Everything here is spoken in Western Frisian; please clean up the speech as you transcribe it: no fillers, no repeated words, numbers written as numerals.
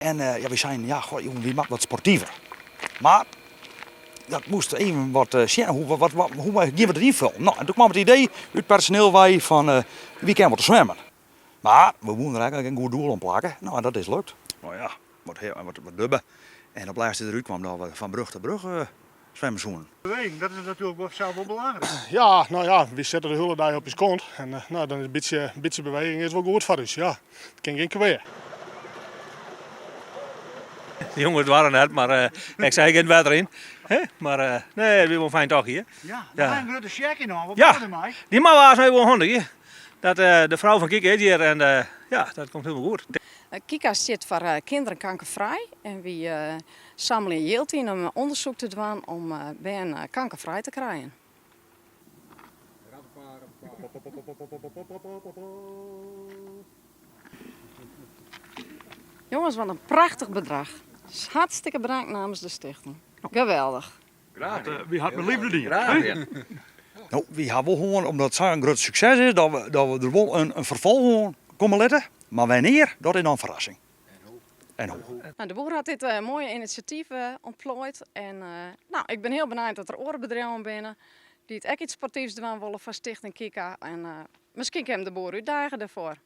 En ja, wy seinen, ja, goh, jongen, wy moatte wat sportiver. Mar dat moast even wat sjen, hoe, wat, wat, hoe gean we dat ynfullen? No, en doe kwam it idee út personeel wei fan, wy kinne wol te swimmen. Mar we woenen der eigentlik in goed doel oan plakke. No, en dat is lukt. No ja, wat, wat, wat dubbe. En op lêste derút kwam dat we fan brug ta brug swimme soenen. Beweging, dat is natuerlik wol sels wol belangryk. Ja, no ja, wy sitte de hiele dei op ús kont en no, dan is in bytsje, bytsje beweging is wol goed foar ús, ja. It kin gjin kwea. De jonges doarre net, mar ik sei gjin wetter yn. Mar nee, it wie wol in fijn tochtje hjir. Ja, ja. in grutte sjek yn hân, wat ja. der mei? Dy mei waard even oanhandige. Dat de frou fan Kika is hjir en ja, dat komt hielendal goed. Kika stiet foar Kinderen Kankervrij en wy sammelje jild yn om ûndersyk te dwaan om bern kankerfrij te krijen. Jongens, wat in prachtich bedrach. Hartstikke bedankt namens de stichting. Geweldich. Graach, wy ha it mei leafde dien. Graach. No, wy ha wol hân, omdat it sa'n grut sukses is, dat we, dat we der wol in, in ferfolch oan komme litte. Mar wannear, dat is noch in ferrassing. En hoe. Nou, de Boer hat dit moaie inisjatyf ûntploaid. En nou, ik bin hiel benijd dat der oare bedriuwen binne dy't ek iets sportyfs dwaan wolle foar Stichting Kika. En miskien kin De Boer útdaagje dêrfoar.